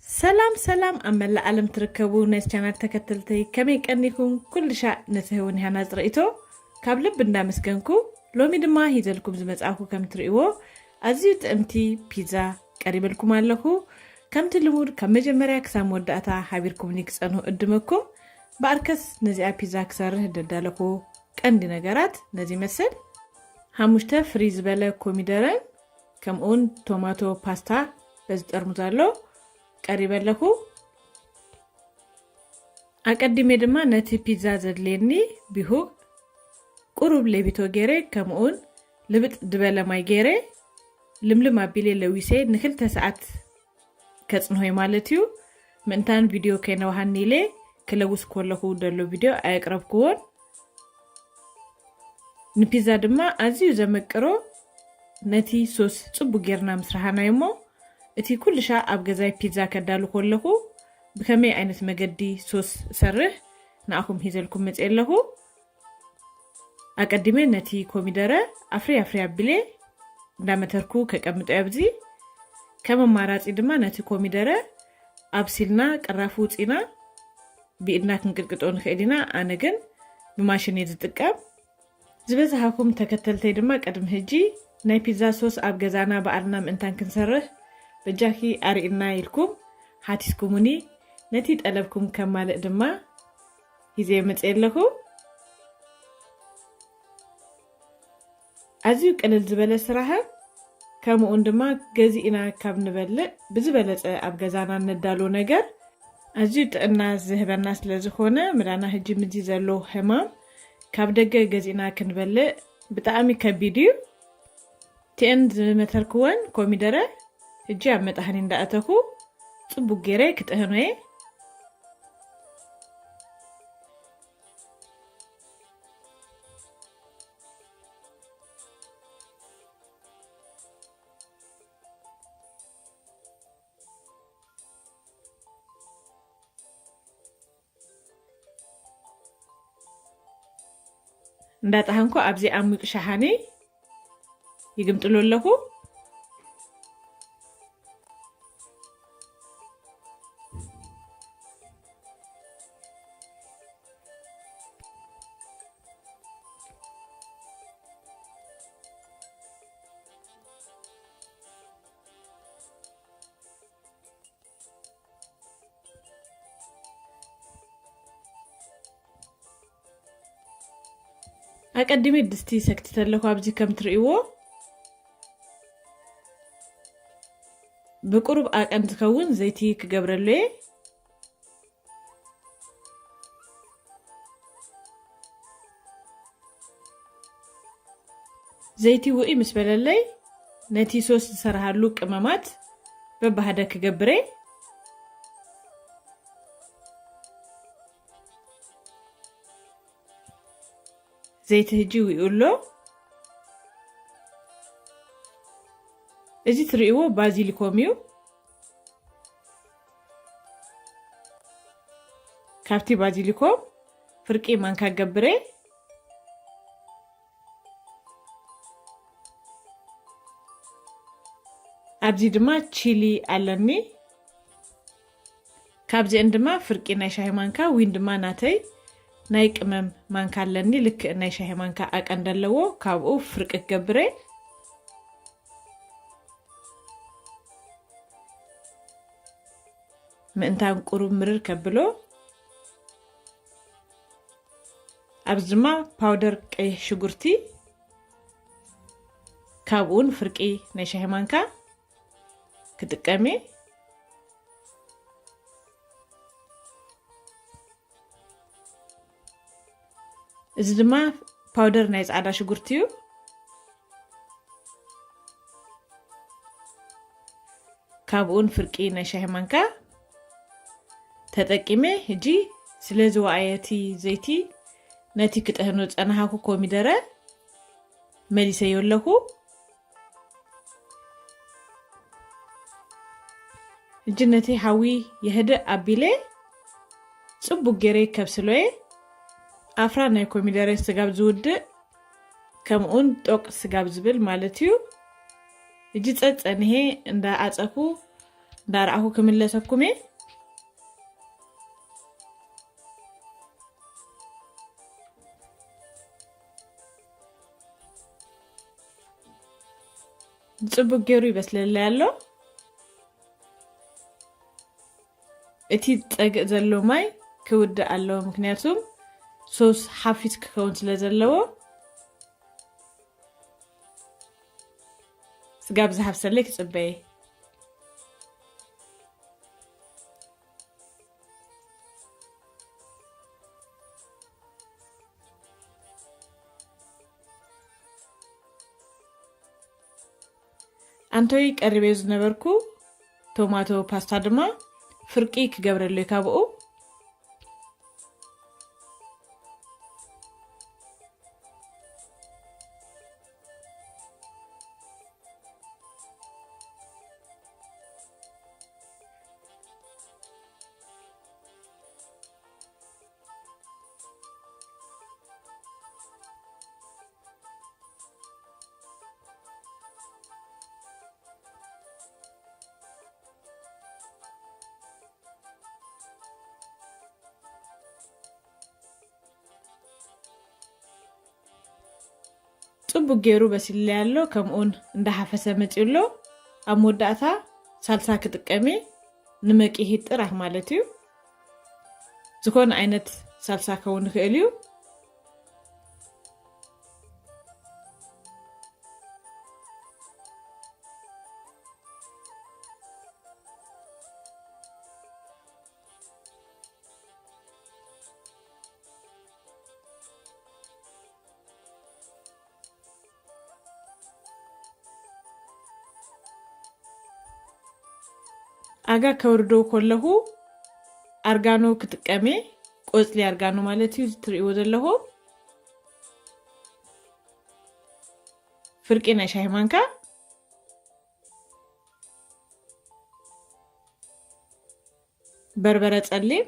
ሰላም ሰላም፣ ኣብ መላእ ዓለም ትርከቡ ናይ ቻናል ተከተልተይ ከመይ ቀኒኩም? ኩሉ ሻዕ ነቲ ህውን ሃናጽ ርእይቶ ካብ ልብ እንዳመስገንኩ፣ ሎሚ ድማ ሂዘልኩም ዝመጻእኩ ከም ትርእይዎ ኣዝዩ ጥዕምቲ ፒዛ ቀሪበልኩም ኣለኹ። ከምቲ ልሙድ ካብ መጀመርያ ክሳብ መወዳእታ ሓቢርኩምኒ ክጸንሁ እድመኩም። ብኣርከስ ነዚኣ ፒዛ ክሰርህ ደዳለኹ ቀንዲ ነገራት ነዚ ይመስል። ሓሙሽተ ፍሪ ዝበለ ኮሚደረን ከምኡውን ቶማቶ ፓስታ በዚ ጠርሙዝ ኣሎ ቀሪበ ኣለኹ። ኣቀዲሜ ድማ ነቲ ፒዛ ዘድልየኒ ቢሁግ ቁሩብ ሌቢቶ ገይረ ከምኡውን ልብጥ ድበለ ማይ ገይረ ልምልም ኣቢለ ለዊሰ ንክልተ ሰዓት ከጽንሆይ ማለት እዩ። ምእንታን ቪድዮ ከይነውሃኒ ኢለ ክለውስ ከለኹ ደሎ ቪድዮ ኣየቅረብክዎን። ንፒዛ ድማ ኣዝዩ ዘመቅሮ ነቲ ሶስ ጽቡቅ ጌርና ምስራሃናዮ እሞ፣ እቲ ኩሉ ሻዕ ኣብ ገዛይ ፒዛ ከዳሉ ከለኹ ብከመይ ዓይነት መገዲ ሶስ እሰርህ ንኣኹም ሂዘልኩም መጽየ ኣለኹ። ኣቀዲመ ነቲ ኮሚደረ ኣፍሪ ኣፍሪ ኣቢለ እንዳመተርኩ ከቀምጦ ኣብዚ። ከም ኣማራጺ ድማ ነቲ ኮሚደረ ኣብሲልና ቅራፉ ውጺና ብኢድና ክንቅጥቅጦ ንኽእል ኢና። ኣነ ግን ብማሽን እየ ዝጥቀም። ዝበዝሃኩም ተከተልተይ ድማ ቅድሚ ሕጂ ናይ ፒዛ ሶስ ኣብ ገዛና በዓልና ምእንታን ክንሰርህ በጃኪ ኣርእና ኢልኩም ሓቲስኩሙኒ። ነቲ ጠለብኩም ከማልእ ድማ ሂዘ መጽየ ኣለኹ። ኣዝዩ ቅልል ዝበለ ስራሕን ከምኡውን ድማ ገዚእና ካብ ንበልዕ ብዝበለጸ ኣብ ገዛና ነዳሎ ነገር ኣዝዩ ጥዕና ዝህበና ስለ ዝኾነ፣ ምዳና ሕጂ ምዚ ዘሎ ሕማም ካብ ደገ ገዚእና ክንበልዕ ብጣዕሚ ከቢድ እዩ። ቲኤን ዝመተርክወን ኮሚደረ ሕጂ ኣብ መጣህኒ እንዳእተኹ ጽቡቅ ገይረ ክጥህኖ እየ። እንዳጣሃንኩ ኣብዚ ዓሚቕ ሸሓኒ ይግምጥሎ ኣለኹ። ኣቀዲመ ድስቲ ሰክቲተ ኣለኹ። ኣብዚ ከም ትርእይዎ ብቁሩብ ኣቀን ዝኸውን ዘይቲ ክገብረሉ እየ። ዘይቲ ውኢ ምስ በለለይ ነቲ ሶስ ዝሰርሃሉ ቅመማት በባህደ ክገብረ። ዘይቲ ህጂ ውኡ ኣሎ። እዚ ትርእይዎ ባዚሊኮም እዩ። ካብቲ ባዚሊኮም ፍርቂ ማንካ ገብረ። ኣብዚ ድማ ቺሊ ኣለኒ። ካብዚአን ድማ ፍርቂ ናይ ሻሂ ማንካ ዊን ድማ ናተይ ናይ ቅመም ማንካ ኣለኒ። ልክእ ናይ ሻሂ ማንካ ኣቀንደ ኣለዎ። ካብኡ ፍርቂ ክገብረ። ምእንታን ቁሩብ ምርር ከብሎ። ኣብዚ ድማ ፓውደር ቀይሕ ሽጉርቲ ካብኡን ፍርቂ ናይ ሻሂ ማንካ ክጥቀም እየ። እዚ ድማ ፓውደር ናይ ጻዕዳ ሽጉርቲ እዩ። ካብኡን ፍርቂ ናይ ሻሂ ማንካ ተጠቂመ። ሕጂ ስለ ዝወኣየ እቲ ዘይቲ ነቲ ክጥህኖ ዝጸናሃኩ ኮሚደረ መሊሰዮ ኣለኹ። ሕጂ ነቲ ሓዊ የህድእ ኣቢለ ጽቡቅ ገይረ ከብስሎየ። ኣፍራ ናይ ኮሚደረ ስጋብ ዝውድእ ከምኡን ጦቅ ስጋብ ዝብል ማለት እዩ። ሕጂ ጸጸንሄ እንዳ ኣጸኩ እንዳረኣኹ ክምለሰኩም እየ። ጽቡቅ ገይሩ ይበስለለይ ኣሎ። እቲ ጸግእ ዘሎ ማይ ክውድእ ኣለዎ፣ ምክንያቱም ሶስ ሓፊስ ክኸውን ስለ ዘለዎ። ስጋብ ዝሃብሰለይ ክጽበየ። ኣንቶይ ቀሪበዮ ዝነበርኩ ቶማቶ ፓስታ ድማ ፍርቂ ክገብረሉ እዩ ካብኡ። ጽቡቅ ገይሩ በሲልለይ ኣሎ፣ ከምኡውን እንዳሓፈሰ መጺኡ ኣሎ። ኣብ መወዳእታ ሳልሳ ክጥቀም እየ፣ ንመቂሂት ጥራሕ ማለት እዩ። ዝኾነ ዓይነት ሳልሳ ከውን ይኽእል እዩ። ኣጋ ከውርዶ ከለኹ ኣርጋኖ ክጥቀም እየ። ቆጽሊ ኣርጋኖ ማለት እዩ፣ እዚ ትርእይዎ ዘለኹም። ፍርቂ ናይ ሻሂ ማንካ በርበረ ጸሊም፣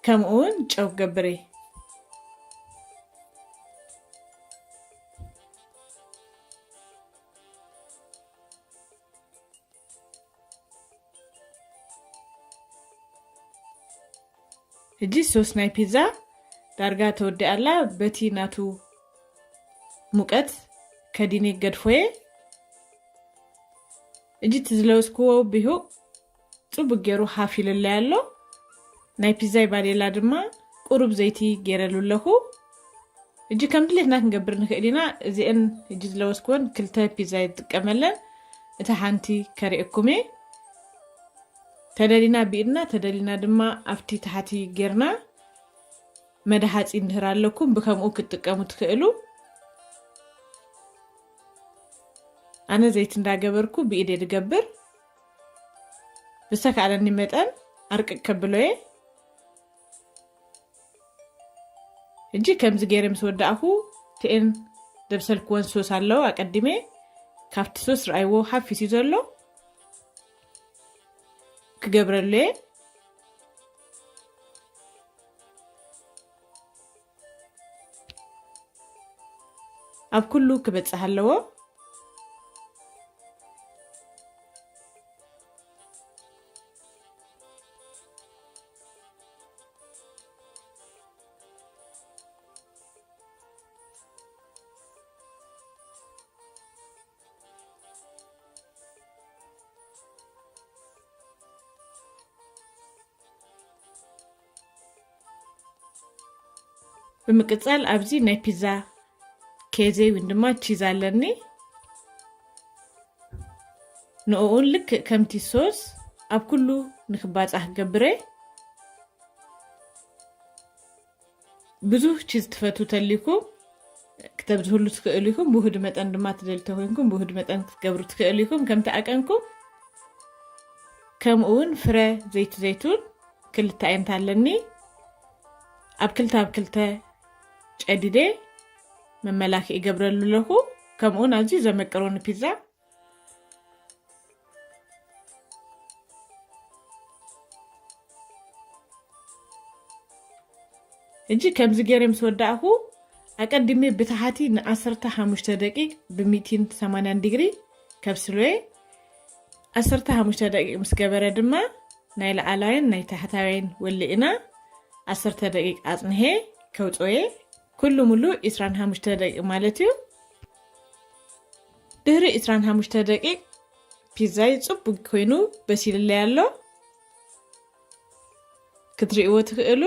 ከምኡ እውን ጨው ክገብር እየ። ሕጂ ሶስ ናይ ፒዛ ዳርጋ ተወዲኣ ኣላ። በቲ ናቱ ሙቀት ከዲነ ገድፎየ። ሕጂ እቲ ዝለወስክዎ ቢሁ ጽቡቅ ገይሩ ሃፍ ኢሉለይ ኣሎ። ናይ ፒዛይ ባዴላ ድማ ቁሩብ ዘይቲ ገይረሉ ኣለኹ። ሕጂ ከም ድሌትና ክንገብር ንኽእል ኢና። እዚአን ሕጂ ዝለወስክወን ክልተ ፒዛ ይጥቀመለን። እታ ሓንቲ ከርእየኩም እየ። ተደሊና ብኢድና፣ ተደሊና ድማ ኣብቲ ታሕቲ ጌርና መድሃጺ እንድህር ኣለኩም፣ ብከምኡ ክትጥቀሙ ትኽእሉ። ኣነ ዘይቲ እንዳገበርኩ ብኢደ ድገብር። ብዝተካእለኒ መጠን ኣርቅቅ ከብሎ እየ። ሕጂ ከምዚ ገይረ ምስ ወዳእኹ፣ እቲኤን ደብሰልክወን ሶስ ኣለዎ ኣቀዲመ። ካብቲ ሶስ ረኣይዎ ሓፊስ እዩ ዘሎ። ክገብረሉ እየ። ኣብ ኩሉ ክበጽሕ ኣለዎ። ብምቅጻል ኣብዚ ናይ ፒዛ ኬዘ ወይ ድማ ቺዝ ኣለኒ። ንእኡን ልክእ ከምቲ ሶስ ኣብ ኩሉ ንክባጻሕ ክገብረ። ብዙህ ቺዝ ትፈቱ ተሊኩም ክተብዝህሉ ትኽእሉ ኢኹም። ብውህድ መጠን ድማ ትደልዩ ተኮይንኩም ብውህድ መጠን ክትገብሩ ትኽእሉ ኢኹም፣ ከምቲ ኣቀንኩም። ከምኡ እውን ፍረ ዘይቲ ዘይቱን ክልተ ዓይነት ኣለኒ። ኣብ ክልተ ኣብ ክልተ ጨዲደ መመላኪ ይገብረሉ ኣለኹ። ከምኡ እውን ኣብዚ ዘመቀሮኒ ፒዛ ሕጂ ከምዚ ገይረ ምስ ወዳእኹ ኣቀዲሜ ብታሕቲ ን15 ደቂቅ ብ180 ዲግሪ ከብስልዎ። 15 ደቂቅ ምስ ገበረ ድማ ናይ ላዕላይን ናይ ታሕታይን ወሊእና 10 ደቂቅ ኣጽንሔ ከውጽኦየ። ኩሉ ሙሉ 25 ደቂቅ ማለት እዩ። ድሕሪ 25 ደቂቅ ፒዛይ ጽቡቅ ኮይኑ በሲልለይ ኣሎ። ክትርእይዎ ትኽእሉ።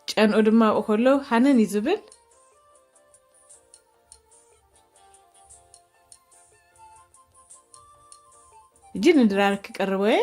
ጨንኡ ድማ ኣብኡ ከሎ ሃነን እዩ ዝብል። እጂ ንድራር ክቀርቦ እየ።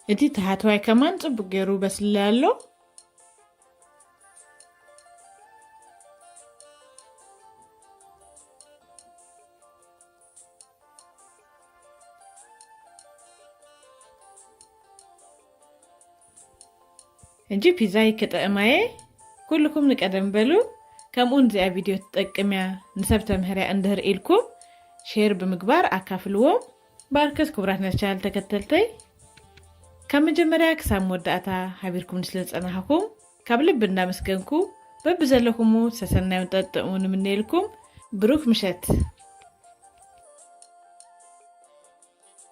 እቲ ታሕተዋይ ከማን ጽቡቅ ገይሩ በስለ ኣሎ። ሕጂ ፒዛይ ክጥዕማየ። ኩልኩም ንቀደም በሉ። ከምኡን እዚኣ ቪድዮ ትጠቅም እያ፣ ንሰብ ተምህርያ እንድህር ኢልኩም ሼር ብምግባር ኣካፍልዎም። ባርከስ ክቡራት ናይ ቻናል ተከተልተይ፣ ካብ መጀመርያ ክሳብ መወዳእታ ሃቢርኩም ስለ ዝጸናሕኩም ካብ ልቢ እንዳመስገንኩ፣ በብዘለኹሙ ሰሰናዩን ጠጥዑ ንምነየልኩም። ብሩክ ምሸት።